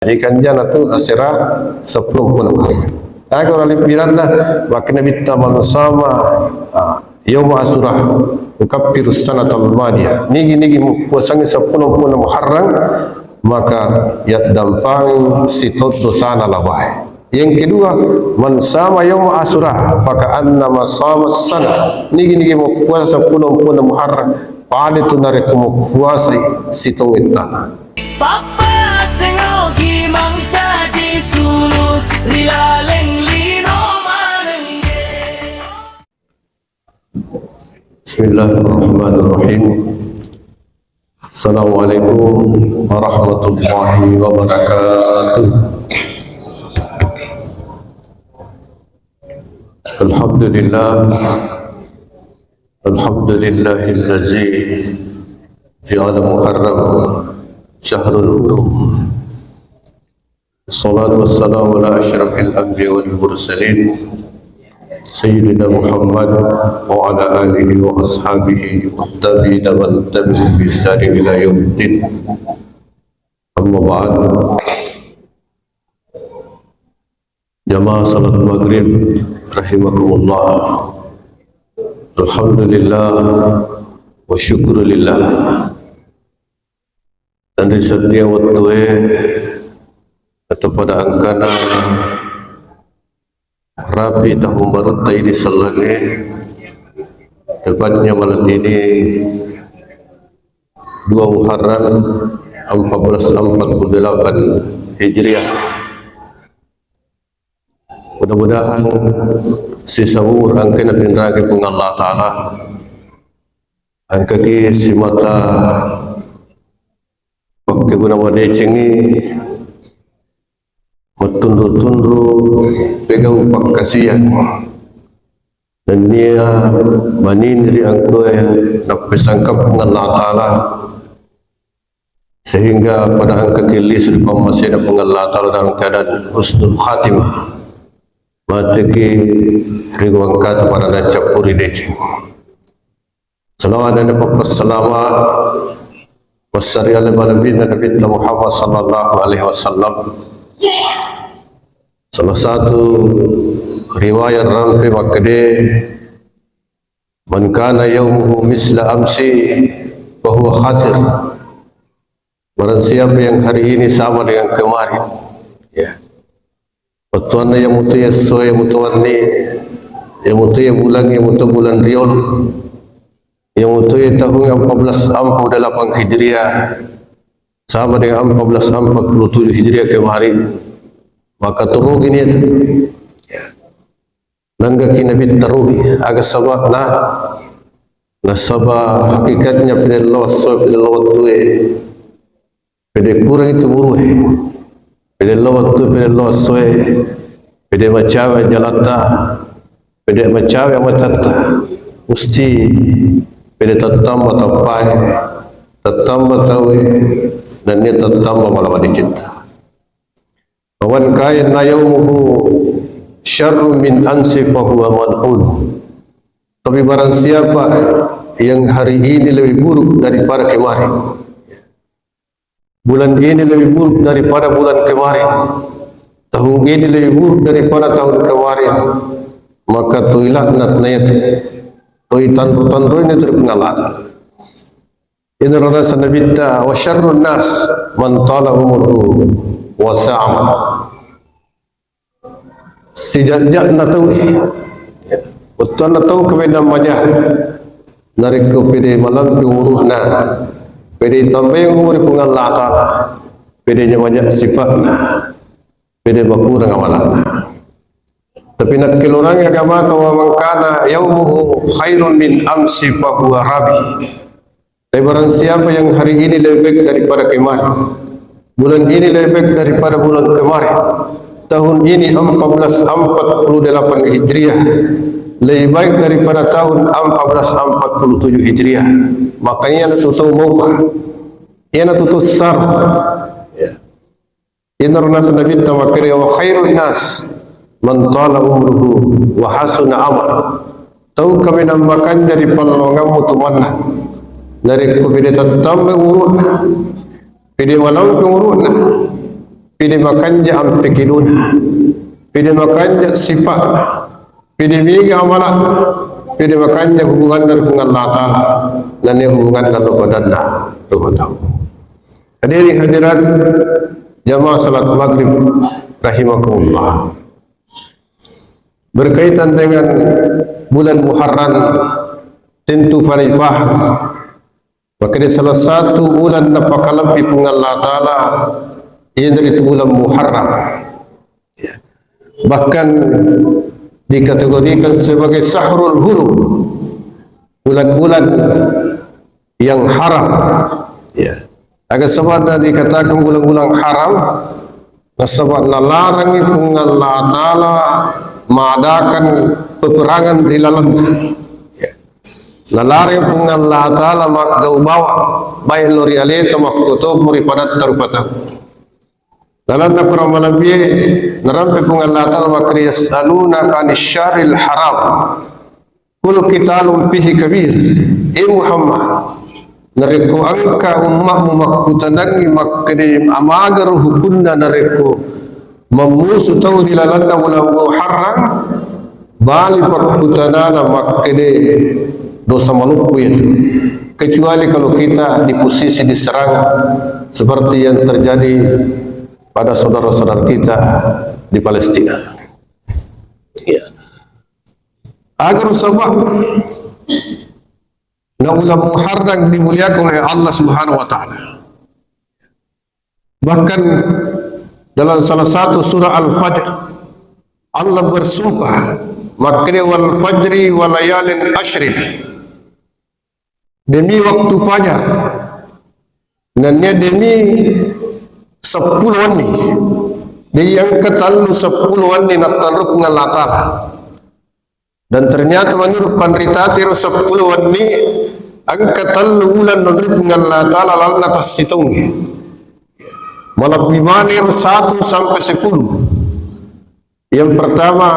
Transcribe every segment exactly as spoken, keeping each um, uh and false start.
Ikan jana tu asera sepuluh puluh. Aku rali piranna, makkeda Nabitta, "Man sama, ah, yauma Asyura, ukaffiru sanatal madiyah." Nigi-nigi puasangi sepuluh puluh Muharram, maka yaddampang sitoddo sana labae. Yang kedua, "Man sama yauma Asyura, faka'annama sama sana." Nigi-nigi muppuasa sepuluh puluh Muharram, pada tu narekko muppuasai sitong ettana. Pappa aseng ogi mancaji sulu ri laleng lino manengge. Bismillahirrahmanirrahim. Assalamualaikum warahmatullahi wabarakatuh. Alhamdulillah. Alhamdulillahillazi ja'ala Muharram syahrul hurum. Wassalatu wassalamu ala asyrafil anbiya wal mursalin, Sayyidina Muhammad wa ala alihi wa ashabihi wa tabi'ina wa tabi'ihim bi ihsanin ila yaumiddin. Amma ba'd. Jamaah salat maghrib rahimakumullah. Alhamdulillah wa syukrulillah. Dan di setiap waktu, eh, atau pada angkana rapi tahun baru ta ini selagi, tepatnya malam ini, dua Muharram empat belas empat puluh delapan Hijriah. Mudah-mudahan sisa umur engka napinraki Puang Allah Ta'ala, engkaki simata pakkeguna madecengi, mattunru-tunru pegau pakkasiang. Nennia manini ri engkae nappesangka Puang Allah Ta'ala, sehingga pada engkaki lisu ri pammasena Puang Allah Ta'ala dalam keadaan husnul khatimah. Mateki ri wangkata pada naccappuri deceng. Salawat dan pappasalama wassari ala Nabitta Muhammad sallallahu alaihi wasallam. Salah satu riwayat rampe makkeda, "Man kana yaumuhu misla amsi, fahuwa khasir." Barang siapa yang hari ini sama dengan kemarin, ya, wettuanna iya mutoe essoe, iya mutoe wenni, iya mutoe bulan, iya mutoe bulan riolo, iya mutoe tahun empat belas empat puluh delapan Hijriah, sama dengan empat belas empat puluh tujuh Hijriah kemarin, maka tu rugi nia tu. Ya. Nanggaki Nabitta rugi, aga sababna? Nasaba hakikatnya pede lao esso, pede lao wettue, pede kurangi tu umurue, pede lao wettu, pede lao essoe, pede macawe jalatta, pede macawe amatatta, musti pede tattamba tappae, tattamba taue, nennia tattamba mala madecenna. Wa man kana yaumuhu syarrun min amsi fahuwa mal'un. Tapi barang siapa yang hari ini lebih buruk daripada kemarin, bulan ini lebih buruk daripada bulan kemarin, tahun ini lebih buruk daripada tahun kemarin, maka toi laknat na itu, toi tanru-tanru ini dari Puang Allah Ta'ala. Inaro naseng Nabitta, "Wa syarrun nas man tala umruhu wa sa'a amaluhu." Sijak-jakna tau, wettuanna tau kaminang maja, narekko pede malampe umurna, pede tambai umuri Puang Allah Ta'ala, pede maja sifatna, pede makurang amalanna. Tapi nakkeluarangi agamata, "Wa man kana yaumuhu khairun min amsi fahuwa rabi." Tapi barang siapa yang hari ini lebih baik daripada kemarin, bulan ini lebih baik daripada bulan kemarin, tahun ini empat belas empat puluh delapan Hijriah lebih baik daripada tahun empat belas empat puluh tujuh Hijriah, maka iyanatu tau maupa, iyanatu tau sar. Ya. Inaro naseng Nabitta makkeda, "Wa khairun nas man tala umruhu wa hasuna amaluhu." Tau kaminang makanja ri pallongammu tu manna, narekko pede tattambai umuruna, pede malampe umuruna, pede makanja ampekeluna, pede makanja sifa'na, pede mega amala'na, pede makanja hubunganna ri Puang Allah Ta'ala, nennia hubunganna ro badanna rumah tangga. Hadirin hadirat jamaah salat maghrib rahimakumullah. Berkaitan dengan bulan Muharram, tentu fari paham. Maka di salah satu ulan napakalebbi Puang Allah Ta'ala, iyanaritu ulan Muharram. Ya. Bahkan dikategorikan sebagai syahrul hurum, bulan-bulan yang haram. Ya. Aga sebabna dikatakan bulan-bulan haram? Nasaba nalarangi Puang Allah Ta'ala maadakan peperangan ri lalenna. Ya. Nalarangi Puang Allah Ta'ala maggau bawang, baik lo ri aleta makkutopo ri padatta rupa tau. Lalenna Quran malebbi'e, narampe Puang Allah Ta'ala makkeda, "Yas'alunaka 'anis syahril haram." Qul qitalun fihi kabir. Eh Muhammad, narekko engka ummatmu makkutanangi makkeda amagaro hukunna narekko mammusu tau ri lalenna uleng Muharram, bali pakkutanana makkeda dosa maloppo itu. Kecuali kalau kita di posisi diserang seperti yang terjadi pada saudara-saudara kita di Palestina. Ya. Agar sebab na uleng Muharram dimuliakan oleh Allah Subhanahu wa Ta'ala. Bahkan dalam salah satu surah Al-Fajr, Allah bersumpah, makkeda, "Wal fajri wa layalin asyrin." Demi waktu fajar, nennia demi seppulo wenni. Jadi engka tellu seppulo wenni nattanru Puang Allah Ta'ala. Dan ternyata menurut panrita tiro seppulo wenni, engka tellu uleng nonri Puang Allah Ta'ala lalenna tassitongnge. Malebbi maneng ro satu sampai sepuluh. Yang pertama,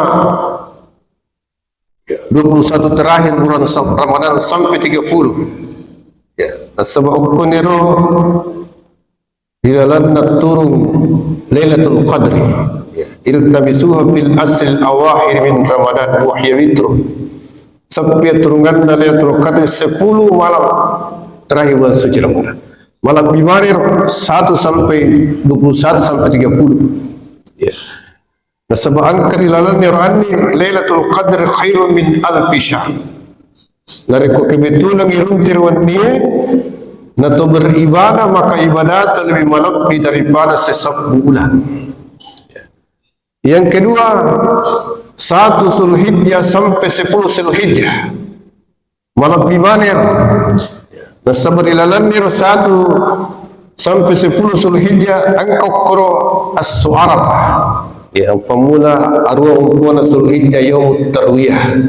dua puluh satu terakhir bulan Sa-, Ramadan sampai tiga puluh. Ya, nasaba okkoniro di lalenna turung Lailatul Qadri. Ya, iltamisuha fil asril awakhir min Ramadan wa hiya witru. Sampai turunganna Lailatul Qadri sepuluh malam terakhir bulan suci Ramadan. Malebbi maneng ro satu sampai dua puluh satu sampai tiga puluh. Ya. Nasaba engka ri lalenna ro anni, "Lailatul Qadri khairun min alfi syahr." Narekko kebetulan iruntu ri wennie, nato beribadah, maka ibadata lebih malebbi daripada sesebbu uleng. Yang kedua, satu Zulhijjah sampai sepuluh Zulhijjah. Malebbi maneng. Nasaba ri lalenna ro satu sampai sepuluh Zulhijjah engka okkoro esso Arafah. Ya, pammula aruwa ompona Zulhijjah yaumut tarwiyah.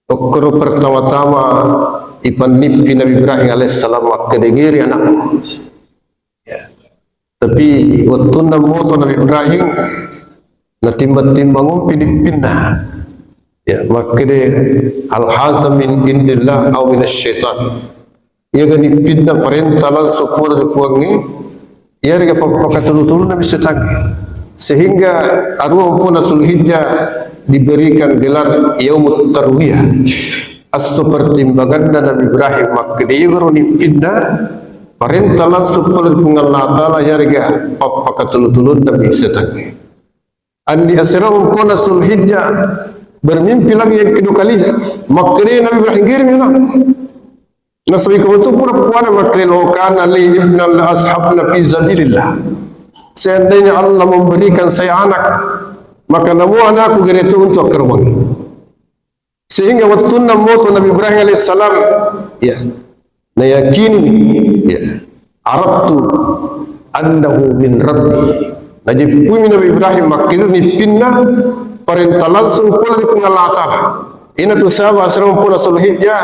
Okkoro pertama-tama ipannippi Nabi Ibrahim alaihissalam makkedengeri anakmu. Ya. Tapi wettunna moto Nabi Ibrahim, natimbang-timbang umpi nippinna. Ya, makkede, "Al hadza min indillah au minasy syaitan?" Iyaga nippinna parenta langsung pole ri Puangnge, iyarega pa-, pakatulu-tulunna mi setangnge. Sehingga aruwa ompona Zulhijjah diberikan gelar Yaumut Tarwiyah. Esso pertimbanganna Nabi Ibrahim makkeda, iyagaro nippinna parenta langsung pole ri Puang Allah Ta'ala, iyarega pappakatulu-tulunna mi setangnge. Andi asera ompona Zulhijjah, bermimpi lagi yang kedua kali. Makkeda Nabi Ibrahim, "Giri mena." Nasaba iko tu pura puana makkeda, "Law kana li ibnan la ashabna fi sabilillah." Seandainya Allah memberikan saya anak, maka namu anakku gere tu untuk keruang. Sehingga wettunna moto Nabi Ibrahim alaihissalam, ya, nayakini, ya, "Araftu annahu min Rabbi." Najeppumi Nabi Ibrahim makkeda nippinna parenta langsung pole ri Puang Allah Ta'ala. Ina tu saba asera ompona Zulhijjah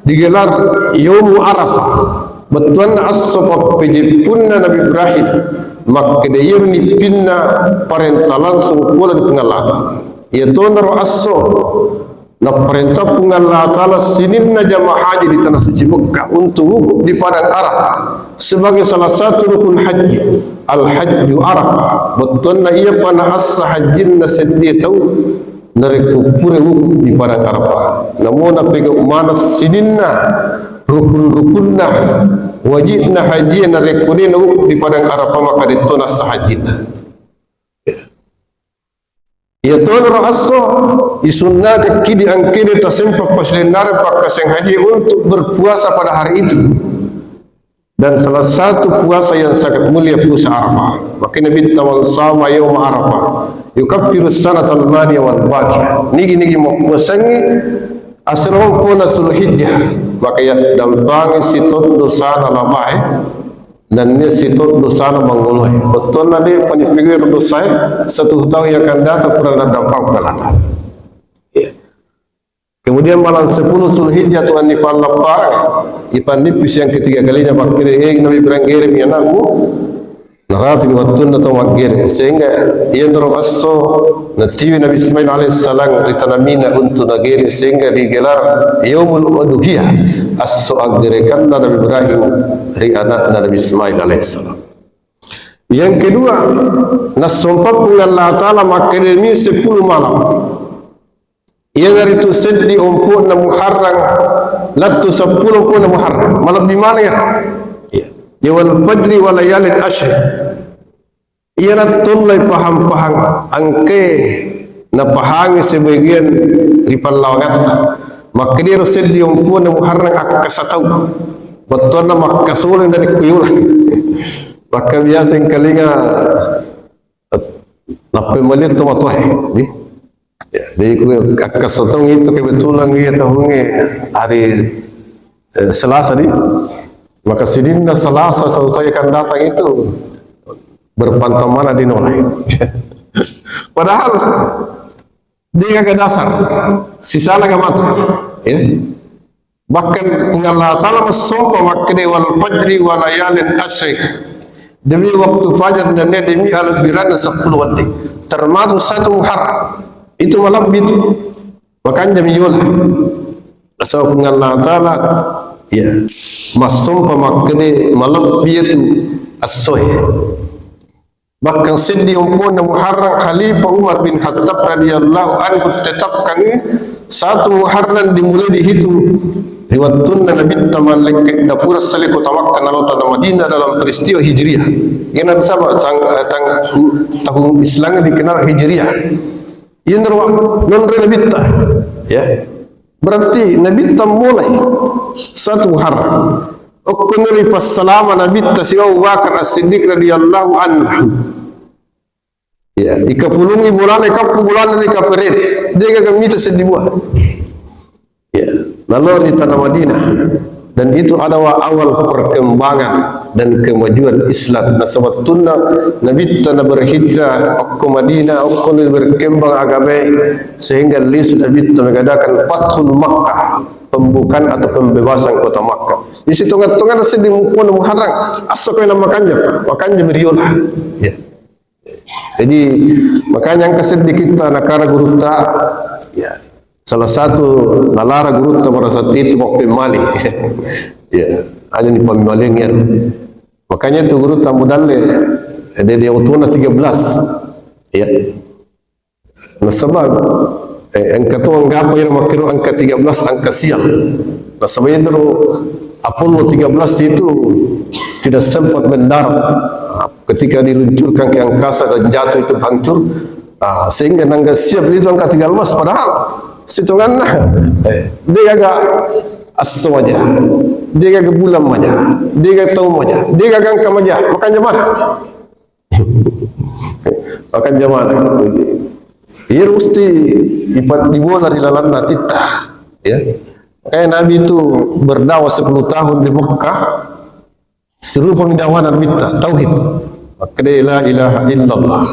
digelar Yaumu Arafah. Bettuanna esso pappejeppunna Nabi Ibrahim makkeda iyaro nippinna parenta langsung pole ri Puang Allah Ta'ala. Iyatonaro esso Naparentah Puang Allah Ta'ala sininna jamaah haji di Tanah Suci Mekah untuk wukuf di Padang Arafah sebagai salah satu rukun haji. Al-hajju Arafah. Bettuanna iyapa naassa hajjinna seddie tau narekko pura wukuf di Padang Arafah. Namo napegau maneng sininna rukun-rukunna, wajibna haji narekko de nawukuf di Padang Arafah, maka detto nassa hajjinna. Iyatonaro esso isunnakekki di engkae de tasempa pasilennareng pakkasiwiang haji untuk berpuasa pada hari itu. Dan salah satu puasa yang sangat mulia puasa Arafah. Maka Nabitta, "Man shama yauma Arafah yukaffiru sanatal madiyah wal baqiyah." Nigi-nigi mappuasangngi asera ompona Zulhijjah, maka yaddampangi sitoddo sana labae, dan nia sitoddo sana mangoloe. Bettuanna de panipigoi ro dosae, satu tahun yang akan datang pura naddampang Puang Allah Ta'ala. Iya. Kemudian malam sepuluh Zulhijjah tu enneng pallapparang, ipannippi siang ketiga kalinya, makkeda, "Eh, Nabi, beranggeremi anakmu." Narapi wattunna tau maggere, sehingga iyanaro esso natiwi Nabi Ismail alaihissalam ri tanah Mina untuk nagere, sehingga digelar Yaumul Udhiyah, esso aggerekanna Nabi Ibrahim ri anakna Nabi Ismail alaihissalam. Yang kedua, nassompa Puang Allah Ta'ala makkedami sepuluh malam. Iyanaritu seddi ompo'na Muharram, lettu seppulo ompo'na Muharram, malebbi maneng iyaro. Iya. Ya, wal fajri wa layalin asyr. Iyana tollai pahang-pahang engkae napahangi sebagian ri pallawangatta. Makkediro seddi ompo'na Muharram akkasa tau. Bettuanna makkasoleng dari kuyola. Maka biasa engkalinga Nappai maliang tomatoae, di. Ya, jadi ku akkasotong itu kebetulan iya tahungnge hari, eh, Selasa, di. Maka sininna Selasa satu tahun akan datang itu berpantau mana di nolai. Padahal dia gaga dasar, sisala ga mata, ya. Bahkan Puang Allah Ta'ala massompa makkeda, "Wal fajri wa layalin asyr." Demi waktu fajar dan demi alebbiranna seppulo wenni. Termasuk satu Muharram. Itu malebbi itu. Makanya mi yola. Nasaba Puang Allah Ta'ala, ya, massompa makkeda malebbi itu essoe. Bahkan seddi ompona Muharram, Khalifah Umar bin Khattab radhiyallahu anhu tetapkangngi satu Muharram dimulai dihitung ri wettunna Nabitta mallekke dapura sale kota Makkah nalao tana Madinah dalam peristiwa Hijriah. Kena saba sang, eh, tang, tahun Islam dikenal Hijriah. Iyanaro nonroi Nabitta. Ya. Berarti Nabitta mulai satu Muharram. Okkonori passalama Nabitta sibawa Abu Bakar As-Siddiq radhiyallahu anhu. Ya, ikapulungi bolana, ikappu bolana ri kaperede. Degaga mita seddi bua. Ya, lalu di tanah Madinah. Dan itu adalah awal perkembangan dan kemajuan Islam. Nasaba wettunna Nabitta na berhijrah okko Madinah, okko ni berkembang agamae, sehingga lisu Nabitta mengadakan Fathul Makkah, pembukaan atau pembebasan kota Makkah. Di situ tengah-tengah seddi ompona Muharram, esso koe na makanja, makanja mi riola. Ya. Jadi, makanya engka seddi kita nakara gurutta, ya, salah satu nalara gurutta pada saat itu mau pemmali. Ya, ada di pemmalingnya. Makanya itu gurutta mudalle, dia, dia utuna tiga belas. Ya. Nasaba, eh, engka to anggapa iro makkiro angka tiga belas, angka sial. Nasaba iyaro Apollo tiga belas itu tidak sempat mendarat. Ketika diluncurkan ke angkasa dan jatuh itu hancur, ah, sehingga nangga siap itu angka tiga belas, padahal situnganna, eh, degaga esso maja, degaga bulan maja, degaga taung maja, degaga angka maja, makanja mana? Makanja mana? Iya, mesti ipat dibola ri lalanna atitta, ya. Makanya Nabi itu berdakwah sepuluh tahun di Mekah, serupami dakwahna Nabitta, tauhid. Makkeda la ilaha illallah.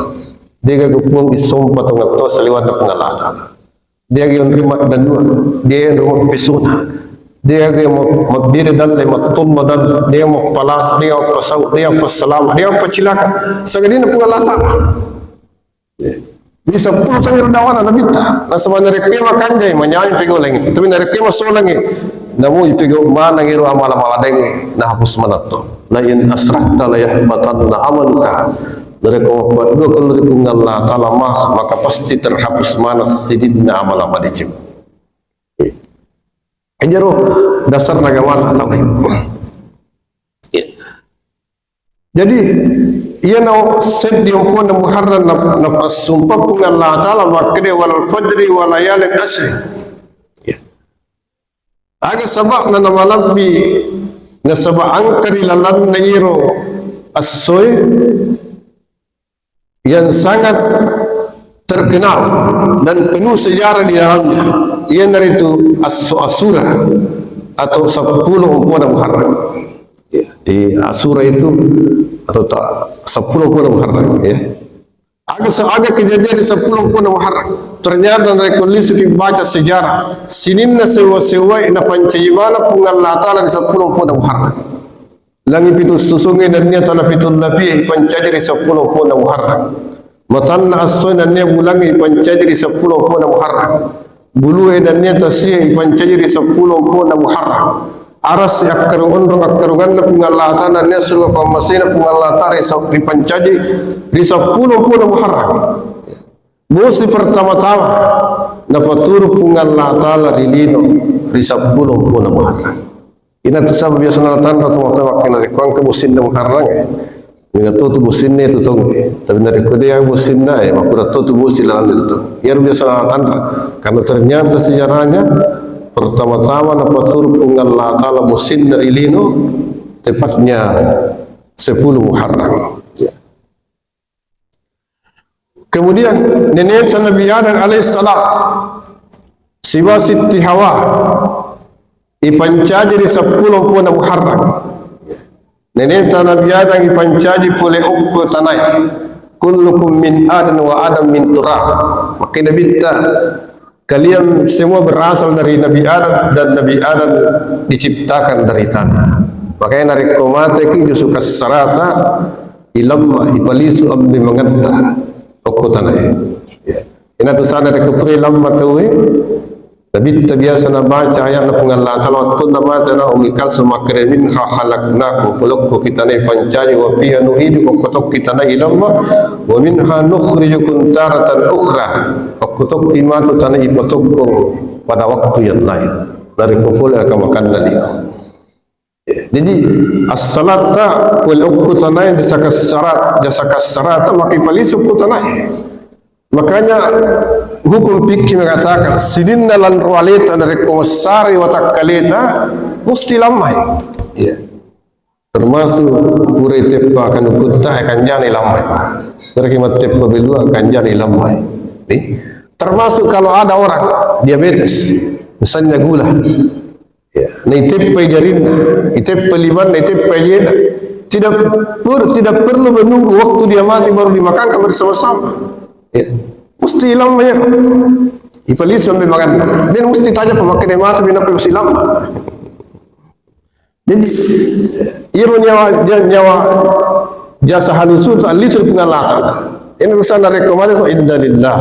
Degaga puang isompa tongatto saliwanna Puang Allah Ta'ala. Degaga onroi maddanua, degaga onroi mappesona, degaga ma-, mabbere dalle, mattolla dalle, degaga mappalasa, degaga mappasau, degaga mappassalama, degaga mappacilaka. Sangadinna Puang Allah Ta'ala. Di seppulo taung ero dakwana Nabitta. Nasaba narekko makanjai, manyameng pegau laingnge. Tapi narekko masolangngi, namu pegau maneng ero amala-mala laingnge, nahapus maneng to. La in asyrakta la yahbatanna amaluka. Narekko mappaddua kellu ri Puang Allah Ta'ala, ma-, maka pasti terhapus maneng sidinna amala madeceng. Iyaro dasarna agama tauhid. Jadi, iyana seddi ompona Muharram na-, napassumpa Puang Allah Ta'ala makkeda, "Wal fajri wa layalin asyri." Ya. Aga sababna namalebbi, nasaba engka ri lalenna iro essoe yang sangat terkenal dan penuh sejarah di dalamnya, iyanaritu Asu-, Asura atau seppulo ompona Muharram. Ya, di Asura itu atau ta-, seppulo ompona Muharram, ya. Aga se-, aga kejadian di seppulo ompona Muharram. Ternyata narekko lisuki baca sejarah, sininna sewwa-sewwae napancaji maneng Puang Allah Ta'ala di seppulo ompona Muharram. Langi pitu susungnge nennia tana pitu lapie ipancaji ri seppulo ompona Muharram. Matanna essoe nennia bulangnge ipancaji ri seppulo ompona Muharram. Bulue nennia tasie ipancaji ri seppulo ompona Muharram. Arassi akkarung onrong akkarunganna Puang Allah Ta'ala nennia suruga pammasena Puang Allah Ta'ala ri se-, ripancaji ri seppulo ompona Muharram. Bosi pertama-tama napaturu Puang Allah Ta'ala ri lino ri seppulo ompona Muharram. Ina tu sabab biasa natanra tu mata wakkina rekko engka bosinna Muharram, eh. Mega to tu bosinna tu tong, eh. Tapi narekko de bosinna, eh, makkura to tu bosi lalang tu tong. Iyaro biasa natanra. Karena ternyata sejarahnya pertama-ttama napaturu Puang Allah Ta'ala bosinna ri lino tepatnya sepuluh Muharram. Ya. Kemudian neneta Nabi Adam alaihissalam siba Sitti Hawa ipancaji ri seppulo ompona Muharram. Neneta Nabi Adam ipancaji pole okko tanae. Kullukum min Adam wa Adam min turab. Makkeda Nabitta, kalian semua berasal dari Nabi Adam dan Nabi Adam diciptakan dari tanah. Makanya narekko mateki jusu kassarata, ilamma, ipalisu ambe mangetta okko tanae. Ya. Ina tu sana de kepure lamma tauwe. Nabitta biasa nabaca ayatna Puang Allah Ta'ala wettunna mate na umi kalsu makkeda minha khalaqnakum, pole okko kitanae pancaji, wa fiha nu'idukum, okko tokki tanae ilamma, wa minha nukhrijukum taratan ukhra, okko tokki matu tanae ipatokkong pada waktu yang lain. Narekko pole raka makanna liko. Jadi, as-salata pole okko tanae jasa kassara-, jasa kassarata maki palisu okko tanae. Makanya hukum fikih mengatakan, sininna lanro aleta narekko massare watakkaleta, musti lammai. Ya. Termasuk pura iteppa kanukutta, eh, kanjani lammai. Pura ki matteppa belua, kanjani lammai. Nih. Termasuk kalau ada orang diabetes, misalnya gula, ya, naiteppai jarinna, iteppai limanna, iteppai jena. Tidak per-, tidak perlu menunggu waktu dia mati baru dimakankan bersama-sama. Ya. Musti ilamma ya. Ipalisu ambe makanna. Dan musti taja pemakai mati minappa musti ilamma. Jadi, iro nyawa, ja-, nyawa jasa halusu ta lisu Puang Allah Ta'ala. Ini urusan dari kemarin tu inna lillah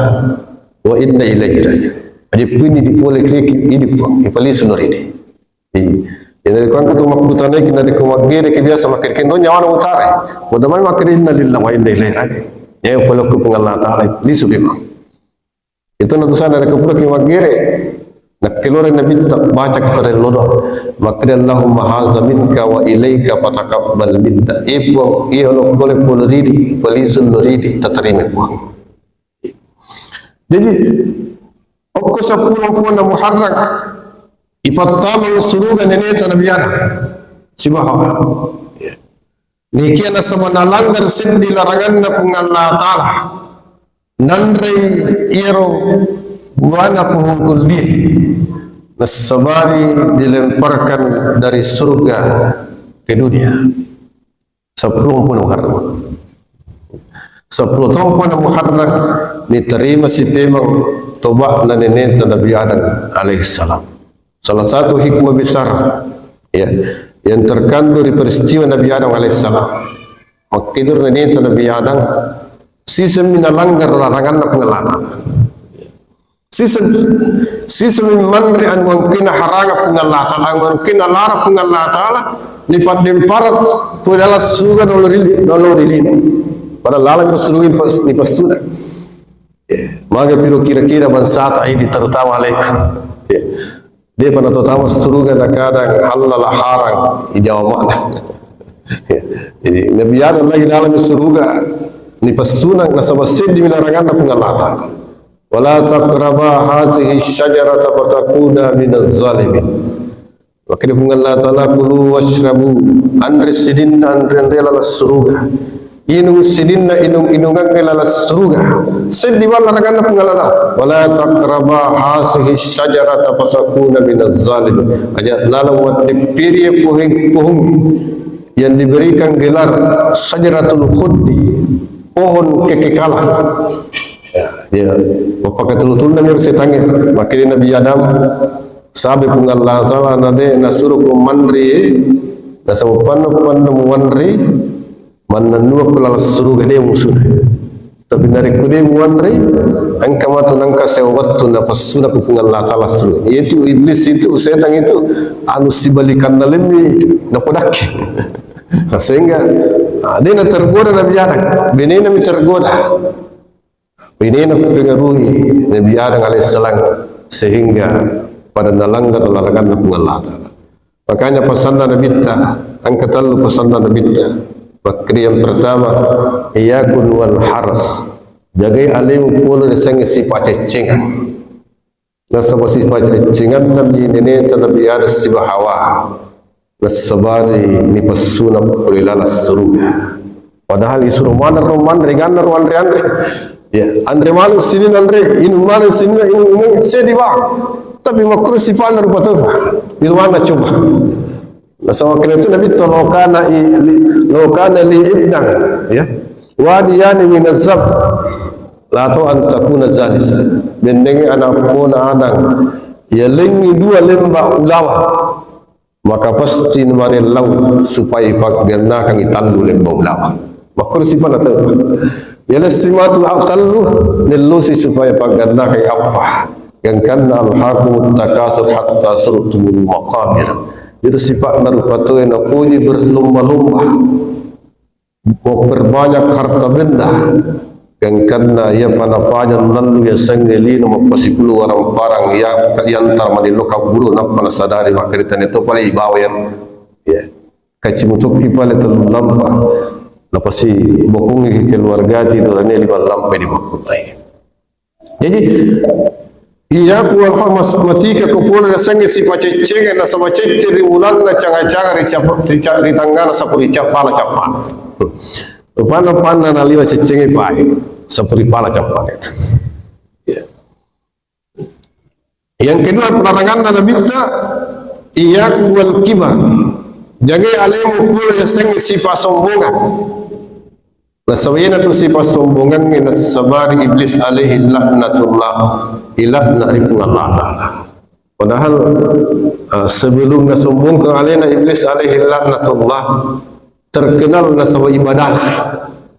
wa inna ilaihi raji'un. Jadi puni di pole klik ini pun, ipalisu nori di. Iya. Jadi, ko engka tu makkutanai ki, narekko maggere ki biasa makkeda, "Kenro nyawana utare." Padahal makkeda, "Inna lillahi wa inna ilaihi raji'un." Ya, pole ku Puang Allah Ta'ala, lisu memang. Itu na tu sana narekko pura ki maggere. Nakkelore Nabitta baca ki pada lodo. Makkeda, "Allahumma haza minka wa ilaika fataqabbal minna." Eh, Puang, iya lo pole pole ridi, palisu lo ridi, tatarima Puang. Jadi, okko seppulo ompona Muharram, ipattama suruga neneta Nabi Adam. Sibawa. Ya. Nikia nasaba nalanggar seddi laranganna Puang Allah Ta'ala. Nanrei iyaro buana pohon kuldi. Nassabari dilemparkan dari surga ke dunia. Seppulo ompona Muharram. Seppulo ompona Muharram, niterima si pemeng toba'na neneta Nabi Adam alaihissalam. Salah satu hikmah besar, ya, yang terkandung di peristiwa Nabi Adam alaihissalam. Makkedor neneta Nabi Adam, Siseng mi nalanggar laranganna Puang Allah Ta'ala. Siseng, siseng mi manre anu engkana haranga Puang Allah Ta'ala, anu engkana larang Puang Allah Ta'ala, nipaddempareng pole laleng suruga nalao ri, nalao ri lino. Padahal laleng suruga nipas-, nipassunang. Eh, maga piro kira-kira bangsata ini, terutama alaikum. Eh, depa natau tama suruga nakadang halal harang, ijawa mana. Jadi, Nabi Adam lagi dalam suruga, nipassunang nasaba seddi mi laranganna Puang Allah Ta'ala. "Wala taqraba hazihi syajarata fatakuna minaz zalimin." Makkeda Puang Allah Ta'ala, "Kulu washrabu," anre sidinna anre-anre laleng suruga. Inung sidinna inung-inungangnge laleng suruga. Seddi bawang laranganna Puang Allah Ta'ala. "Wala taqraba hazihi syajarata fatakuna minaz zalimin." Aja laleng waddeppiri pohon, pohon yang diberikan gelar Syajaratul Khuldi, pohon kekekalan. Ya, ya. Mappakatulutulna mi setangnge. Makkeda Nabi Adam, sabe Puang Allah Ta'ala na de nasuruko manre, nasaba panna-panna muanre, mannennua ko laleng suruga de musuh. Tapi narekko de muanre, engka matu nengka sewa wettu napassunako Puang Allah Ta'ala suruga. Yaitu iblis itu, setan itu, anu sibalikanna lemmi napodakki. Nah, sehingga, ah, de natergoda Nabi Adam, benena mi tergoda. Benena pengaruhi Nabi Adam alaihissalam sehingga pada nalanggar laranganna Puang Allah Ta'ala. Makanya pasanna Nabitta, engka tellu pasanna Nabitta. Makkeda yang pertama, "Iyyakum wal haras." Jagai alemu pole riasengnge sipa ceccengan. Nasaba sipacaccinganna mi neneta Nabi Adam sibawa Hawa. Nassabari nipassunang pole laleng suruga. Padahal isuro maneng ro manre, ganna ro anre-anre. Ya, anre maneng sininna anre, inung maneng sininna inung, inung seddi bawang. Tapi makkuro sifanna rupa taufa. Milwanna coba. Nasaba kena itu Nabi to, "Law kana i-, li, law kana li ibnan, ya, wadiyani minaz zab, la tu antakuna zalisa." Benneng anak pona anang, ya lengi dua lemba ulawa, maka pasti marellau supaya paggannakangi tallu lemba ulawa. Makkuro sifanna taufa. Ya lestimatu tallu nellosi supaya paggannakangi appa. Gangkanna alhaakumut takasur hatta zurtumul maqabir. Itu sifatna rupa tauwe napoji berlomba-lomba. Memperbanyak harta benda. Gangkanna iya panapajang lallu yasengnge lino mappasipulung warang-parang ya, yantara manillo kabburu nappa nasadari makkaritane to pale ibawa ya. Ya. Kacimutokki pale tellu lampa. Napasi bokongngi keluargati to lane lima lampa di bokkongnge. Jadi, iyyakum wal hamas, matikako pole riasengnge sipa ceccengan, nasaba cecce ri ulanna canga-canga ri cap-, ri ca-, ri tangngana sapu ri cap-, pala cappana. Rupanna panna naliwa ceccengnge pae, sapu ri pala cappana itu. Ya. Yang kedua, pelaranganna Nabitta, iyyakum wal kibar. Jagai alemu pole riasengnge sipa sombongan. Nasaba iyanatu sipa sombongangnge nassabari Iblis alaihi laknatullah, ilakna ri Puang Allah Ta'ala. Padahal, eh, sebelum nasombongkang alena Iblis alaihi laknatullah, terkenal nasaba ibadah.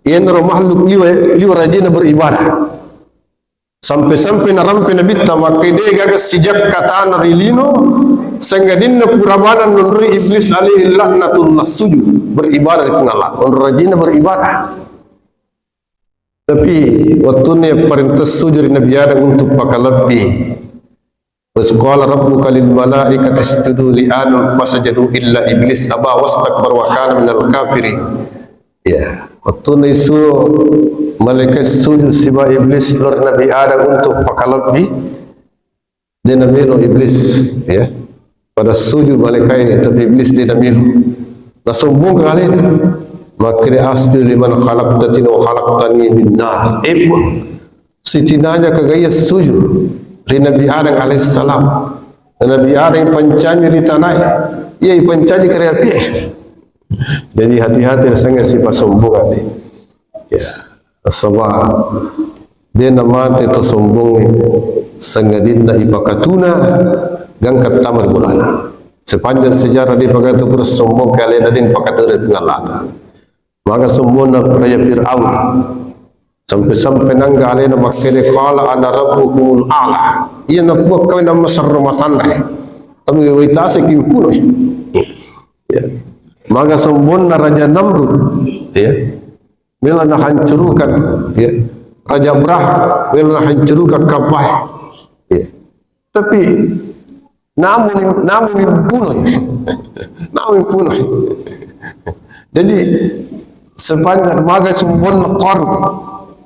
Iyanaro makhluk liwa, liwa rajina beribadah. Sampai-sampai narampe Nabitta, makkeda, "De gaga sijakka tana ri lino, sangadinna pura maneng nonroi Iblis alaihi laknatullah sujud, beribadah ri Puang Allah." Onro rajinna beribadah. Tapi wettunna parenta sujud ri Nabi Adam untuk pakalebbi. "Wa iz qala rabbuka lil malaikati isjudu li Adam fasajadu illa iblis aba wastakbara wa kana minal kafirin." Ya, wettunna isuro malaikat sujud siba Iblis lao ri Nabi Adam untuk pakalebbi, de namelo Iblis, ya. Pada sujud malaikat, tapi Iblis de namelo. Nasombong kale. Makkeda, "Asjudu liman khalaqta tinan wa khalaqtani min nar." Eh, Puang, sitinanya kagaya sujud ri Nabi Adam alaihissalam. Nabi Adam ipancaji ri tanae, iya ipancaji kare api. Jadi hati-hati rasanya sipa sombongan ni. Ya, nasaba de namate to sombongnge, sangadinna ipakatuna gangka tama ri bolana. Sepanjang sejarah de pagato pura sombong ke alena de pakatuna ri Puang Allah Ta'ala. Maga sombonna Raja Fir'aun. Sampai-sampai nangga alena makkeda, "Qala ana rabbukumul a'la." Iya na puang kami nama serro matanre. Tapi wai tase kimpuno. Ya. Maga sombonna Raja Namrud. Ya. Mela na hancurkan. Ya. Raja Brah. Mela na hancurkan kapai. Ya. Tapi namu, namu punoi. Namu punoi. Jadi sepanjang maga sombonna Qarun.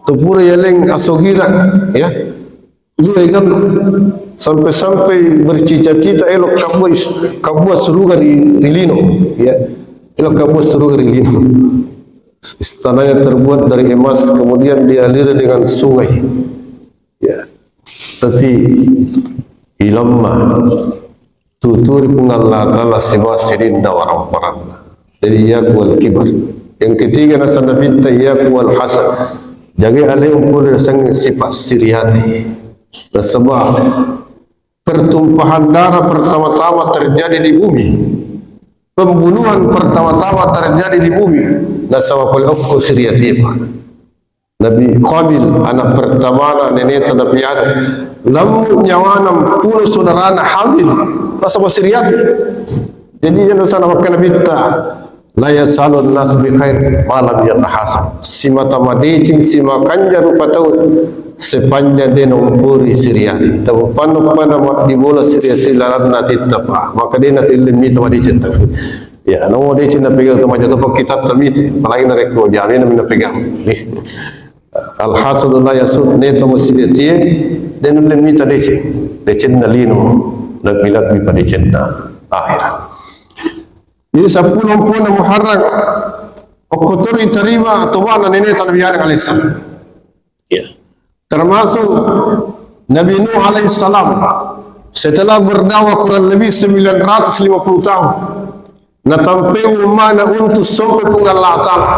Tupura yaleng asogira. Ya. Iya, kan sampai-sampai bercita-cita elok kabuat, kabuat suruga ri, ri lino, ya. Elok kabuat suruga ri lino. Istananya terbuat dari emas, kemudian dialiri dengan sungai. Ya. Tapi ilamma tuturi Puang Allah Ta'ala sibawa sininna waramparanna. Jadi, iyyakum wal kibar. Yang ketiga, nasaba Nabitta, iyyakum wal hasad. Jagai alemu pole nasengnge sifat siriati. Nasaba pertumpahan darah pertama-tama terjadi di bumi. Pembunuhan pertama-tama terjadi di bumi. Nasaba pole okko siriati, Pak. Nabi Qabil, anak pertamana neneta Nabi Adam, lemmu nyawana, puno saudarana, hamil, nasaba siriati. Jadi, iya nasaba makkeda Nabitta, "La yazalun nas bi khair ma lam yatahasad." Simata madeceng, simakanja rupa tau sepanjang de nampuri siriati. Tau panna-panna ma-, di bola siriati lalanna titta, Pak. Maka de natelle mita madeceng tau. Ya, namo deceng napegang tau maja toppa kitatta mite, apalagi narekko jamena mi napegang. Al hasadu la yasud, neto masiriatie, de nulle mita deceng. Decenna lino, lebbi-lebbi pa decenna akhirat. Jadi seppulo mpuna Muharram, okkotori tarima tobana neneta Nabi Adam alaihissalam. Ya. Termasuk Nabi Nuh alaihissalam, setelah berdakwah kurang lebih sembilan ratus lima puluh tahun, natampe ummana untuk sampai Puang Allah Ta'ala.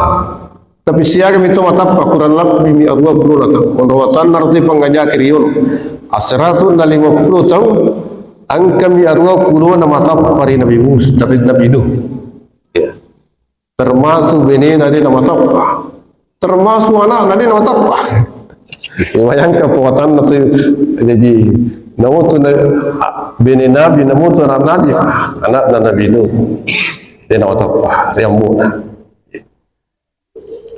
Tapi siaga mi to matappa, kurang lebbi mi dua puluh tahun. Onro watanna roti pangajaki riolo. Asera tu na lima puluh tahun, engka mi dua puluh na matappa ri Nabi Musa, dari Nabi Nuh. Ya. Termasuk benena de namatappa. Termasuk anakna de namatappa. Ya, bayangkan pawatanna tu. Jadi, namutu na, a, bene Nabi, namutu anak Nabi, anakna Nabi Nuh. De namatappa, riambona.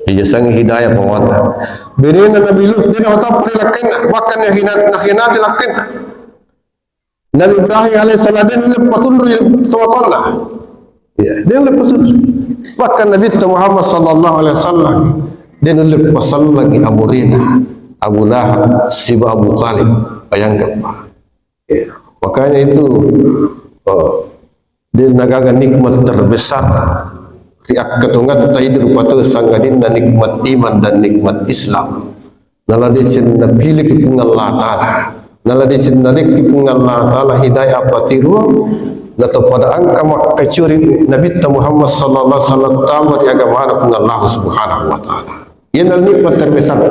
Ijasang hidayah pawata. Benena Nabi Lut, de namatappa ri lakkainna, bahkan nahina-, nakhianati lakkainna. Nabi Ibrahim alaihissalam, de nulle patunrui tomatoanna. Ya, de nulle patunrui. Bahkan Nabi Muhammad sallallahu alaihi wasallam, de nulle pasallangi amurena Abu Lahab siba Abu Talib. Bayangkan, Pak. Ya, makanya itu, eh, de nagaga nikmat terbesar ri akkatongatta idi rupa tau sangadinna nikmat iman dan nikmat Islam. Nala deceng napiliki Puang Allah Ta'ala. Nala deceng nalekki Puang Allah Ta'ala hidayah patiruang, nato pada engka makkacuri Nabitta Muhammad sallallahu alaihi wasallam tama ri agamana Puang Allah Subhanahu wa Ta'ala. Iyana nikmat terbesar.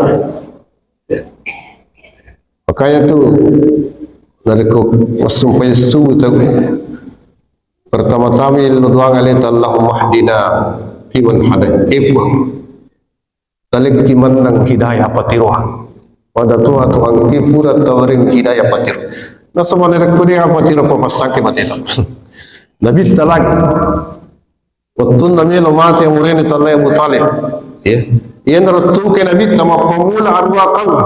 Ya. Makanya tu, narekko massumpajang subuh tau, pertama-tama yello doang aleta, "Allahumma hdina fiman hadait." Eh, Puang, talekki mennang hidayah patiroang. Pada tu atu angki pura tawaring hidayah patiroang. Nasaba narekko de patiro, papassangke mateta. Nabitta lagi. Wettunna melo mate amurena tallai Abu Talib. Ya. Iyanaro tungke Nabitta mappamula arua taung.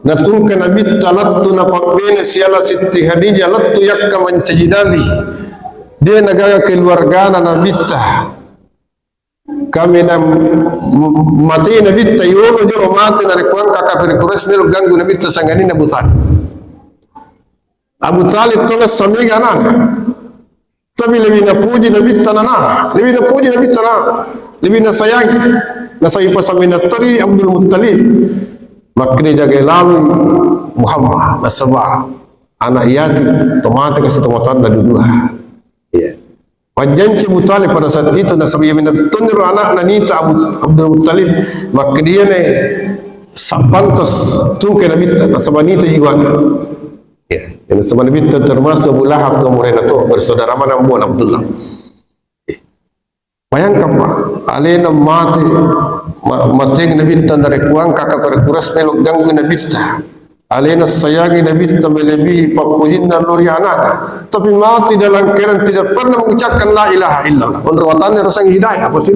Natungke Nabitta lettu napabbene siala Sitti Khadijah lettu yakka mancaji nabi. De nagaga keluargana Nabitta. Kami na m-, m-, mate Nabitta, yolo jolo mate narekko engka kafir Quraisy melo ganggu Nabitta sangadinna Abu Talib. Abu Talib tolessa mega anana. Tapi lebih napuji Nabitta nana, lebih napuji Nabitta nana, lebih nasayangi. Nasai pasamina teri Abdul Muttalib. Makkeda jagai lalui Muhammad, nasaba anak yatim, tomate kasi tomatanna dudua. Iya. Pajjanci Abu Talib pada saat itu, nasaba iya minattoniro anakna nita Abu, Abdul Muttalib, makkeda iyana sappantas tungke Nabitta, nasaba nita jiwana. Ya, yang sebenarnya termasuk Abu Lahab tu amurena tu, bersaudara mana Abu Abdullah. Bayangkan, Pak, alena mate, Ma-, mateng Nabitta narekkuang kaka perkuras melo ganggu Nabitta. Alena sayangi Nabitta melebihi pappojinna lori anakna. Tapi mati dalam keadaan tidak pernah mengucapkan la ilaha illallah. Onro watanna rasang hidayah, apa tu?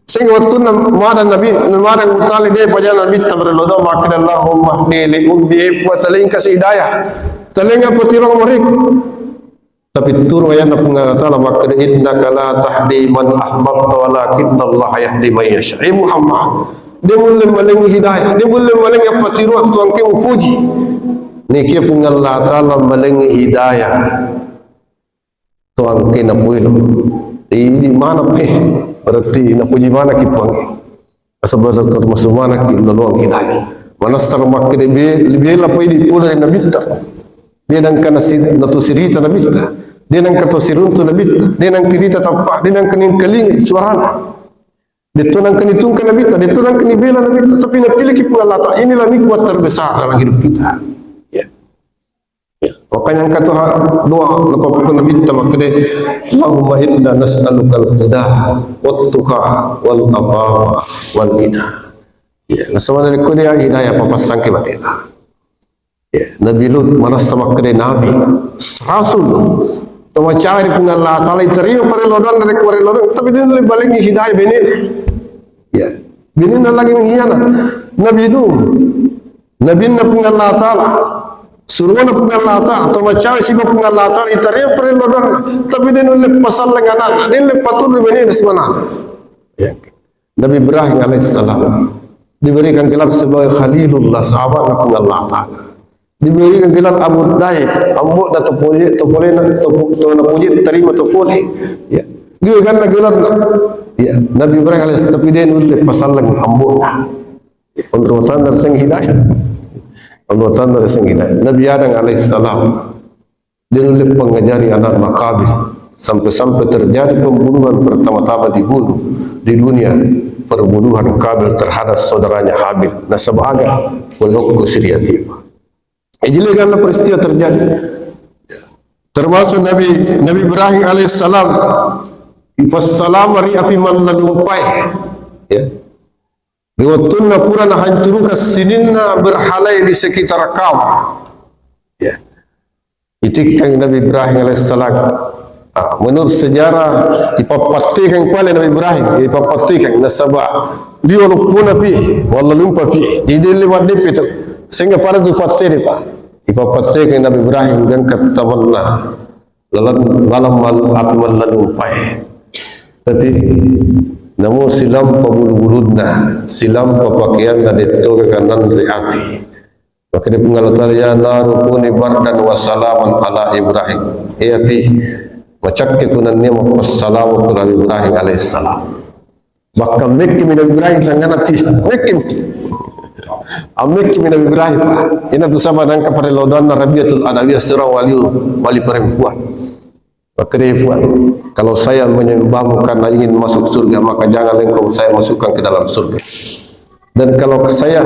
Sehingga waktu na-, madang Nabi, madang Abu Talib, dia pajana Nabitta berdoa, makkeda, "Allahumma hdini li ummi," eh, Puang, talengngi kasi hidayah. Talengngi apa tirong murid. Tapi turun ayatna Puang Allah Ta'ala makkeda, "Innaka la tahdi man ahbabta walakinnallaha yahdi man yasha." Eh Muhammad, de mulle malengngi hidayah, de mulle malengngi appatiruang tuangke mupuji. Naikia Puang Allah Ta'ala malengngi hidayah tuangke napuelo. Ini mana, eh, berarti napuji manaki Puang. Nasaba termasuk manaki loloang hidayah. Manessaro makkeda be-, bela pai di pole ri Nabitta. De nengka nasi-, nato sirita Nabitta. De nengka to siruntu Nabitta. De nengka rita tappa, de nengka nengkalinga suarana. De to nengka nitungka Nabitta, de to nengka nibela Nabitta, tapi napilihki Puang Allah Ta'ala. Inilah nikmat terbesar dalam hidup kita. Ya. Ya. Makanya engka to ha-, doa napappakku Nabitta makkeda, "Allahumma inna nas'alukal huda wat tuqa wal afafa wal ghina." Ya, nasaba narekko de hidayah papassangki batena. Ya, Nabi Lut manessa makkeda nabi, rasul. Tau macari Puang Allah Ta'ala iterima parello doanna, rekko parello doanna, tapi de nulle balengngi hidayah benena. Ya, benena lagi mengkhianat. Nabi Nuh, nabinna Puang Allah Ta'ala, suruhna Puang Allah Ta'ala, tau macari siba Puang Allah Ta'ala, iterima parello doanna, tapi de nulle pasalleng anakna, de nulle paturru benena simanana. Ya. Nabi Ibrahim alaihissalam diberikan gelar sebagai Khalilullah, sahabatna Puang Allah Ta'ala. Diberikan gelar Abu Dhaib, ambo'na to pole, to polena, to po-, to napoji tarima to pole. Ya. Diberikan gelar, ya, Nabi Ibrahim alaihissalam, tapi de nulle pasalleng ambo'na. Onro tanda seng hidayah. Onro tanda seng hidayah. Nabi Adam alaihissalam, de nulle pangajari anakna Qabil. Sampai-sampai terjadi pembunuhan pertama-tama dibunuh di dunia, perbunuhan Qabil terhadap saudaranya Habil. Nasaba aga? Pole okko siriatipa. Ijile karena peristiwa terjadi. Termasuk Nabi, Nabi Ibrahim alaihissalam ipassalama ri api mallalumpae. Ya. Ri wettunna pura nahancuruka sininna berhala di sekitar Ka'bah. Ya. Itikkangi Nabi Ibrahim alaihissalam. Ah, menurut sejarah, ipappattekang pale Nabi Ibrahim, ipappattekang nasaba liwa luppuna pi, walla lumpa pi. Jadi dia lewat depe tu. Sehingga pada tu fatte, Pak. Ipappattekang Nabi Ibrahim gangka tamanna. Lalang, lalang mal-, api mallalumpae. Tapi namo silampa bulu-bulunna, silampa pakeanna, dettoga kananre api. Makkeda Puang Allah Ta'ala, "Ya naru kuni bardan wa salaman ala Ibrahim." Eh api, macakke kunannia mappassalama ku Nabi Ibrahim alaihissalam. Bahkan mekkimi Nabi Ibrahim tangngana api. Mekkimi. Ammekkimi Nabi Ibrahim. Ina tu sama nangka pada lodanna Rabiatul Adawiyah, seorang wali, wali perempuan. Makkeda, "Puang, kalau saya menyembahmu karena ingin masuk surga, maka jangan engkau saya masukkan ke dalam surga. Dan kalau saya,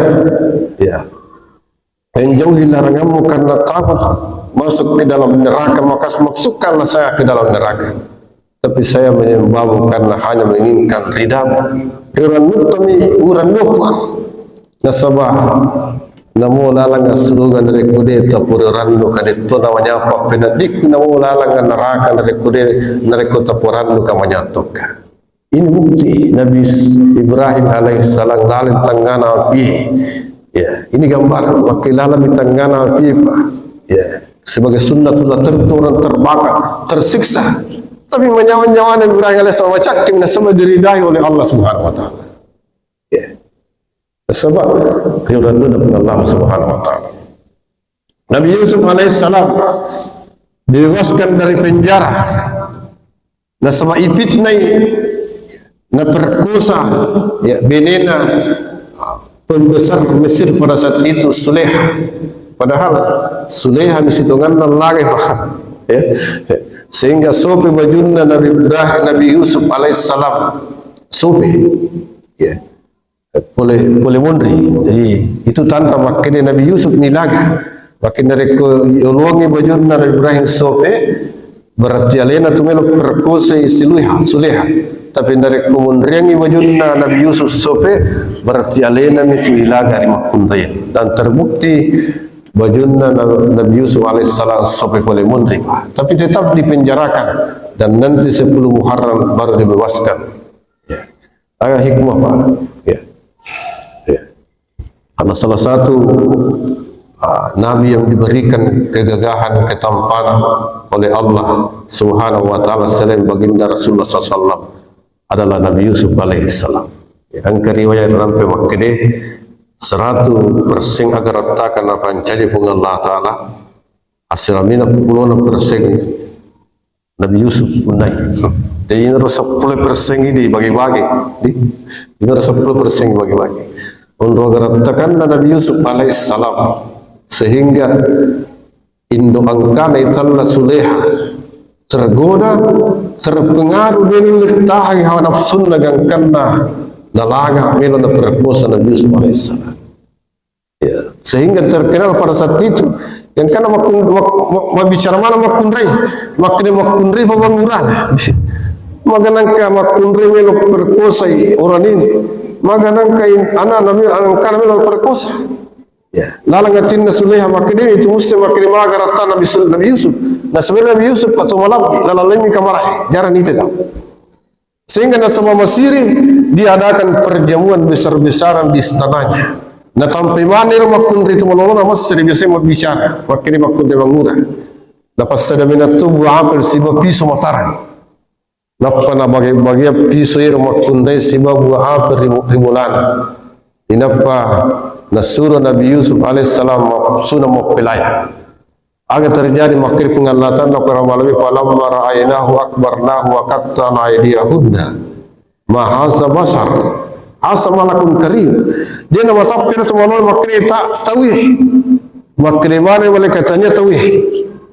ya, menjauhi laranganmu karena takut masuk ke dalam neraka, maka masukkanlah saya ke dalam neraka. Tapi saya menyembahmu karena hanya menginginkan ridamu." Riurannuttami urannu, Puang. Nasaba namo lalang assuruga narekko de tapura rannuka, detto namanyapa penedikku, namo lalang neraka narekko de, narekko tapura rannuka manyatokka. Ini bukti Nabi Ibrahim alaihissalam laleng tangngana api. Ya, ini gambar, makkeda laleng tangngana api, Pak. Ya, sebagai sunnatullah, tentu orang terbakar, tersiksa. Tapi manyawa-nyawa Nabi Ibrahim alaihissalam macakke nasaba diridai oleh Allah Subhanahu wa Ta'ala. Ya. Sebab riurannu Allah Subhanahu wa Ta'ala. Nabi Yusuf alaihissalam dibebaskan dari penjara. Nasaba ipitnai, naperkosa, ya, benena pembesar Mesir pada saat itu, Suleha. Padahal Suleha misitonganna lagai, Pak. Ya. Sehingga sope bajunna Nabi Ibrahim, Nabi Yusuf alaihissalam. Sope. Ya. Pole, pole monri. Jadi, itu tanda makkeda Nabi Yusuf ni laga. Makkeda rekko yolongi bajunna Nabi Ibrahim sope, berarti alena tu melo perkosai Suleha, Suleha. Tapi narekko munriangngi bajunna Nabi Yusuf sope, berarti alenami tu ilaga ri makkunrai. Dan terbukti bajunna Na-, Nabi Yusuf alaihissalam sope pole munri, Pak. Tapi tetap dipenjarakan. Dan nanti sepuluh Muharram baru dibebaskan. Ya. Ada hikmah, Pak. Ya. Ya. Karena salah satu, ah, nabi yang diberikan kegagahan, ketampanan oleh Allah Subhanahu wa Ta'ala selain Baginda Rasulullah sallallahu alaihi wasallam adalah Nabi Yusuf alaihissalam. Ya, engka riwayat rampe makkede, seratu persen agarattakan napancaji Puang Allah Ta'ala, asiramina pulona persen Nabi Yusuf punnai. Jadi, inaro seppulo persen ini dibagi-bagi. Di, inaro seppulo persen dibagi-bagi. Onro agarattakanna Nabi Yusuf alaihissalam. Sehingga indo engkana itella Suleha tergoda, terpengaruh, de nulle tahangi hawa nafsunna gangkanna nalaga melo naperkosa Nabi Yusuf alaihissalam. Ya, sehingga terkenal pada saat itu, yang karena makkun-, mak-, mak-, mabbicara mana makkunrai, makkeda makkunrai fa mangurana. Maganangka makkunrai melo perkosai orang ini, maganangka in-, anak Nabi, anak Nabi melo perkosa. Ya, lalang atinna Suleha makkeda itu musti makkeda magaratta Nabi Sul-, Nabi Yusuf. Nah, sebenarnya Nabi Yusuf atau malam lalalemi kamar jarang itu dah. Sehingga nasaba masiri diadakan perjamuan besar-besaran di istananya. Natampai maneng ro makkunrai tu malolona masseri biasa mabbicara, makkeda makkunrai mangura. Napassada minattu buah apel siba piso matarang. Nappa nabage-bagea piso ero makkunrai siba buah apel ri, ri bolana. Inappa nasuro Nabi Yusuf alaihissalam ma-, suna mappelaya. Aga terjadi makkeda Puang Allah Ta'ala, Qur'an malami, "Falamma ra'aynahu akbarnahu wa qatta'na aydiyahunna ma hadza basyar, hadza malakun karim." Dia nama tapir tu malami makkeda ta-, tauwe. Makkeda mana malaikat tania tauwe.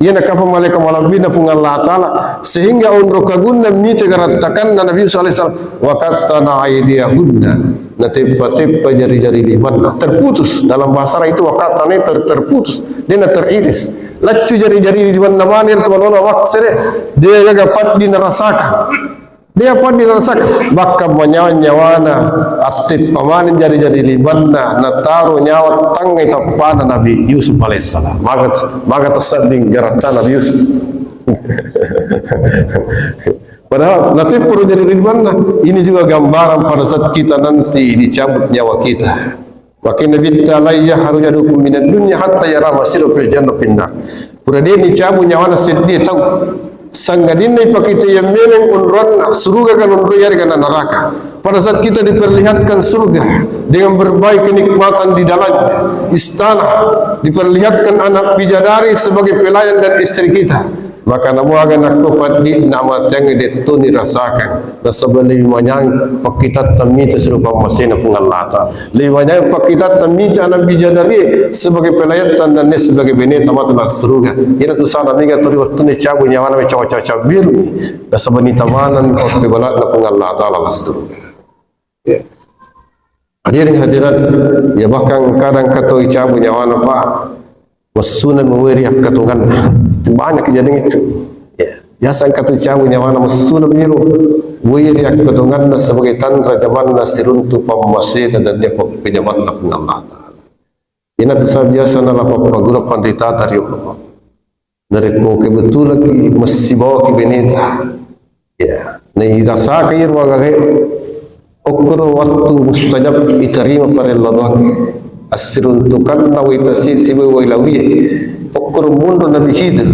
Iya nakapa malaikat malambina Puang Allah Ta'ala sehingga onro kagunna mita garattakanna Nabi Yusuf alaihissalam, "Wa qatta'na aydiyahunna." Nateppa-teppa jari-jari limanna, terputus. Dalam bahasa Arab itu wa qatta'na ter-, terputus. Dena teriris. Laccu jari-jari limanna maneng tu malona maksede, de gaga paddi narasaka. De paddi narasaka. Bakka manyawa-nyawana, atteppa maneng jari-jari limanna, nataro nyawa tangngai tappana Nabi Yusuf alaihissalam. Maga, maga tassadding garatta Nabi Yusuf. Padahal nateppa ro jari limanna. Ini juga gambaran pada saat kita nanti dicabut nyawa kita. Maka Nabi ta, "Lan yakhruja ahadukum minad dunya hatta yara masirahu fil jannah fin nar." Pura de nicabu nyawana seddie tau. Sangadinna ipakita iya meneng onronna suruga kan onro yarega na naraka. Pada saat kita diperlihatkan surga dengan berbagai kenikmatan di dalamnya, istana, diperlihatkan anak bidadari sebagai pelayan dan istri kita. Maka namuaga nakko paddi namateang dettoni rasakang. Nasaba lebih manyang pakkitatta mita sirupa masena Puang Allah Ta'ala. Lebih manyang pakkitatta mita anak bidadari sebagai pelayatta dan sebagai beneta matu la suruga. Ina tu sana mega turi wattunna cabu nyawana me cawa-cawa cabbiruni. Nasaba nitamanan pakkebalaanna Puang Allah Ta'ala la suruga. Ya. Hadirin hadirat, ya bahkan kadang katoi cabu nyawana, Pak. Messuna meweri akkatonganna. Banyak kejadian itu. Ya. Biasa engka tu cabu nyawana messuna miro. Weri akkatonganna sebagai tanra jamanna siruntu pammasena dan dia pe-, pejamanna Puang Allah Ta'ala. Ina tu sa biasa nala pappagura panritata ri ulama. Narekko kebetulan ki messibawaki beneta, ya, nairasaka iyaro agaga e, okkoro wattu mustajab itarima parello doang, assiruntukanna wai tasi sibawa wai lawie, okkoro monro Nabi Khidir,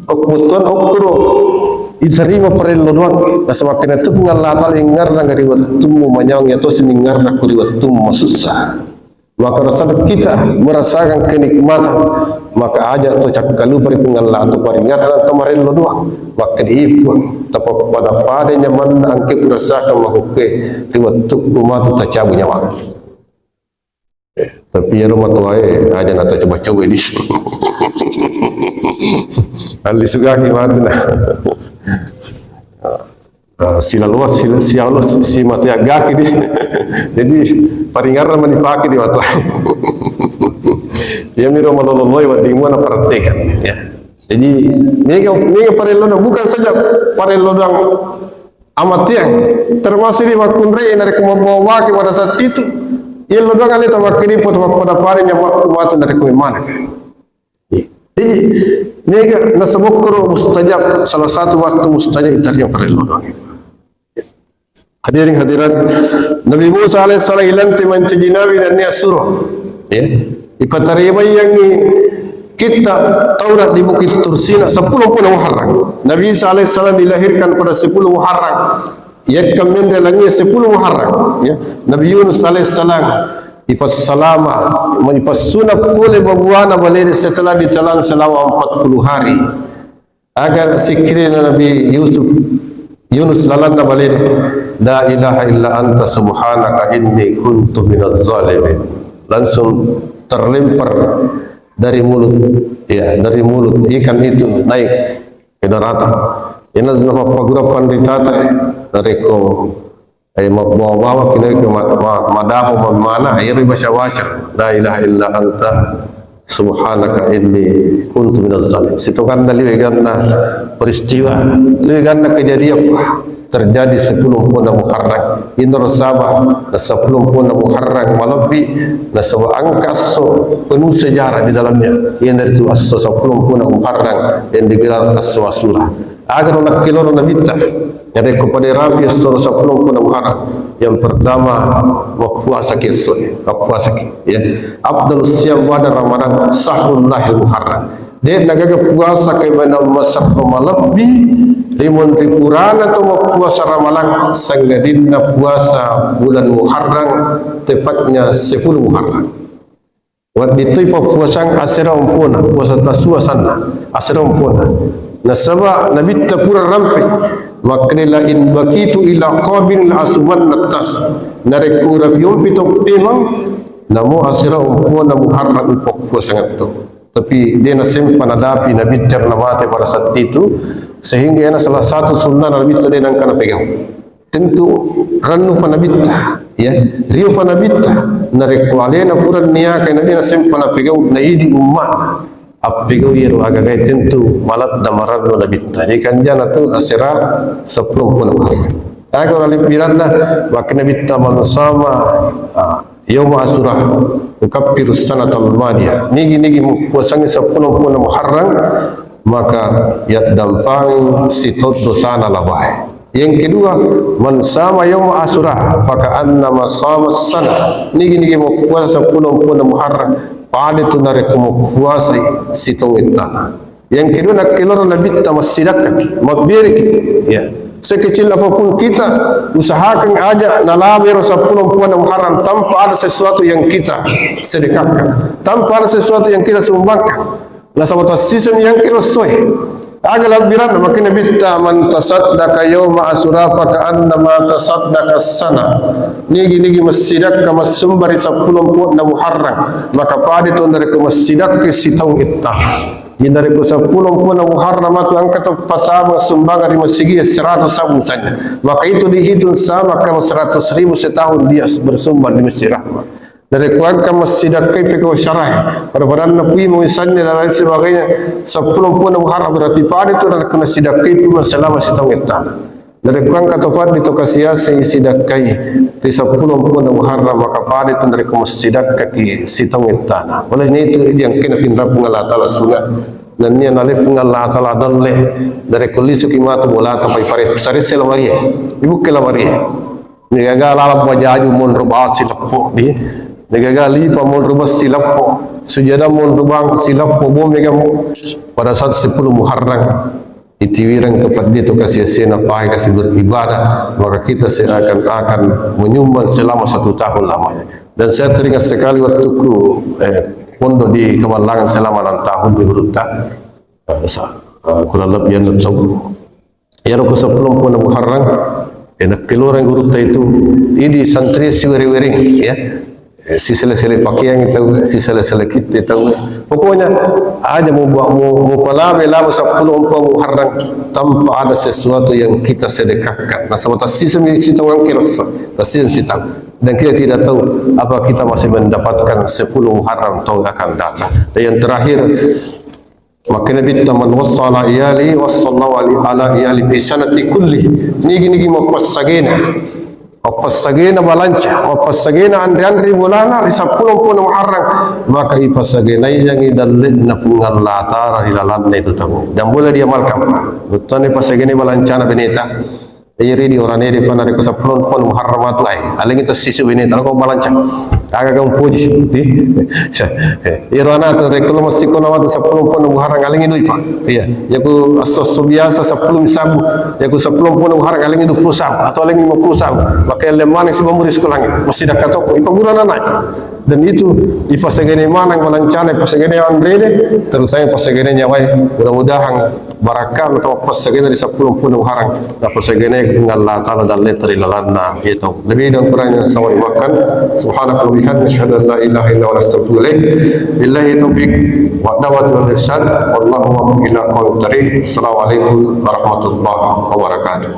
okkoro, okkoro itarima parello doang, nasaba kenna tu Puang Allah Ta'ala ingarrang ri wettummu manyawang, iya tosi mingarrang ko ri wettummu masussa. Maka rasana kita merasakan kenikmatan, maka aja to cakkalupa ri Puang Allah tu paringatna to marello doang. Maka diipuang tapappada-pada nyamanna engke kurasakan mahukke ri wettukku matu tacabu nyawa. Eh, tapi iyaro matoae aja na tacoba-coba di. Alli sugaki matu na. Ah, silaluas, sil-, sialus, si mate agaki di. Jadi, paringarna mani pake di matu. Iya miro malololoi wedding mua na praktekan, ya. Jadi, mega, mega parello na, bukan saja parello doang. amateang, termasuk ri makkunrai narekko mabbawa-bawaki pada saat itu, yello doang ale tamakkedai, pada-pada pare nyawa matu narekko manaka. Jadi, mega nasabokkoro mustajab, salah satu waktu mustajab itu yang parellu doang. Hadirin hadirat, Nabi Musa alaihissalam ilanti mancaji nabi dan nia suro. Ya. Ipatarimaiyangi kitab Taurat di Bukit Tursina sepuluh puna Muharram. Nabi Isa alaihissalam dilahirkan pada sepuluh Muharram. Yakka menre langi sepuluh Muharram. Ya. Nabi Yunus alaihissalam ipassalama, ipassunap pole babuana balede setelah ditelan selama empat puluh hari. Aga sikkirina Nabi Yusuf, Yunus lalanna balede, "La ilaha illa anta subhanaka inni kuntu minaz zalimin." Langsung terlempar dari mulut, ya, dari mulut ikan itu naik ke daratan. Ina napaggura panritata, narekko Eh, mabbawa-bawa ki nawi ma-, ma-, madamo mammana, iyaro baca-baca, "La ilaha illa anta subhanaka inni kuntu minaz zalimin." Sitonganna liwe ganna peristiwa, liwe ganna kejadian terjadi sepuluh pona Muharram. Inro saba, na sepuluh pona Muharram malebbi, nasaba engka esso penuh sejarah di dalamnya. Iyanaritu esso sepuluh pona Muharram yang digelar esso Asyura. Aga nakkeloro Nabitta, narekko pada rapi esso sepuluh pona Muharram. Yang pertama, mappuasaki esso, mappuasaki, ya. Afdalus siyam ba'da Ramadan, syahrullahil Muharram. De nagaga puasa kemenang masarro malebbi, rimon ripurana to mappuasa Ramalang, sangadinna puasa bulan Muharram, tepatnya sepuluh Muharram. Wedding toi pappuasang asera ompona, puasa tasua sanna, asera ompona. Nasaba Nabitta pura rampe, makkeda, "La in baqitu ila qabil la asumanna tas." Narekko urapi ompi to pemang, namo asera ompona Muharram ipappuasangatto. Tapi de nasempa nadapi Nabitta namate pada saat itu, sehingga ena salah satu sunnah Nabitta de nangka napegau. Tentu rennu fa Nabitta, ya, rio fa Nabitta. Narekko alena pura niaka na de nasempa napegau, naidi umma appegau iyaro agagae, tentu maladda marennu Nabitta. Jadi kanjana tu asera sepuluh pona Muharram. Aga ora leppiranna, maka Nabitta, "Man sama, ah, yauma Asyura, yukaffiru sanatal madiyah." Nigi-nigi puasangi sepuluh pona Muharram, maka yaddampangi sitaung dosana labae. Yang kedua, "Man sama yauma Asyura, faka'annama sama sana." Nigi-nigi mappuasa sepuluh pona Muharram, pada tu narekko mappuasai sitaung ettana. Yang kedua, nakkeloro Nabitta massidakkaki, mabbiriki. Ya. Sekecil apapun kita, usahakan aja nalabero sepuluh pona Muharram tanpa ada sesuatu yang kita sedekahkan, tanpa ada sesuatu yang kita sumbangkan. Nasaba tassiseng yang kiro soe. Aga labbiranna, maka Nabitta, "Man tasaddaqa yauma Asyura faka'annama tasaddaqa sana." Nigi-nigi massidakka massumbari sepuluh pona Muharram, maka pada tu narekko massidakka sitaung etta. Jadi narekko sepuluh pona Muharram tu engka to pasama sumbangan ri masigi seratus sabu misalnya. Maka itu dihitung sama kalau seratus ribu setahun dia bersumbang di Masjid Rahmat. Narekko engka massidakkai pekko syarae, pada-padanna pui mau misalnya dan lain sebagainya, sepuluh pona Muharram berarti pada tu narekko massidakkai pui selama sitaung ettana. Narekko engka to faddi to kasiasai sidakkai ri sepuluh pona Muharram, maka pada tu narekko massidakkaki sitaung ettana. Oleh itu, yang kena pinrapung Allah Ta'ala sunga. Nennia naleppung Allah Ta'ala dalle, narekko lisuki matu bolata pai pare-, saresse lamarie. Ibukke lamarie. Nigaga laleng bajaju monro bang sileppo di. Nigaga lipa monro bang sileppo. Sujada monro bang sileppo bo megamu. Pada saat sepuluh Muharram, itiwireng kepada itu kasih sena pakai kasih beribadah, maka kita seakan-akan menyumbang selama satu tahun lamanya. Dan saya teringat sekali waktuku, eh, pondok di Kebalangan selama enam tahun di Berutta. Eh, sa-, eh, kurang lebih enam tahun. Iyaro ko sepuluh pona Muharram, eh, nakkeloreng gurutta itu, idi santri siwere-wereng, ya. Eh, sisele-sele pakeang tau, sisele-sele kitte tau. Pokoknya, aja mu, mu, mu palame lama sepuluh pona Muharram tanpa ada sesuatu yang kita sedekahkan. Nasaba tassiseng sitaung kiro sa, tassiseng sitaung. Dan kita tidak tahu apa kita masih mendapatkan sepuluh Muharram tahun akan datang. Dan yang terakhir, Makanya Nabitta, "Man wassa ala iyali, wassallahu ala, ala iyali fi sanati kulli." Nigi-nigi mappessagena, mappessagena balanca, mappessagena anre-anre bolana ri seppulo mpona Muharram, maka ipasagenaiyangi dalle'na Puang Allah Ta'ala ri lalanna itu tau. Dan boleh diamalkan, Pak. Bettoni pasagena balancana beneta. Iri di orane di pana reko seppulo mpona Muharram atu ai. Alengi tessisu bene, talo ko balanca. Aga ga mupoji. Iro ana tu reko lo mesti ko nama tu seppulo mpona Muharram alengi dui, Pak. Iya. Yaku asso-asso biasa seppulo misabu. Yaku seppulo mpona Muharram alengi dua puluh sabu atau alengi lima puluh sabu. Maka yang lemane si bambu di sekolah ni. Mesti dah katoko. Ipa gurana naik. Dan itu ipasagene maneng balancana, ipasagene anrene, terutama ipasagene nyawai. Mudah-mudahan barakka atau passagena di seppulo mpona Muharram. Napassagena Allah Ta'ala dalle ri lalanna itu. Lebih dan kurangnya saya ucapkan. Subhanaka wa bihamdika, asyhadu an la ilaha illa anta, astaghfiruka wa atubu ilaik. Billahi taufiq wa dawat wal irsyad. Wallahu muwaffiq ila aqwamit thariq. Assalamualaikum warahmatullahi wabarakatuh.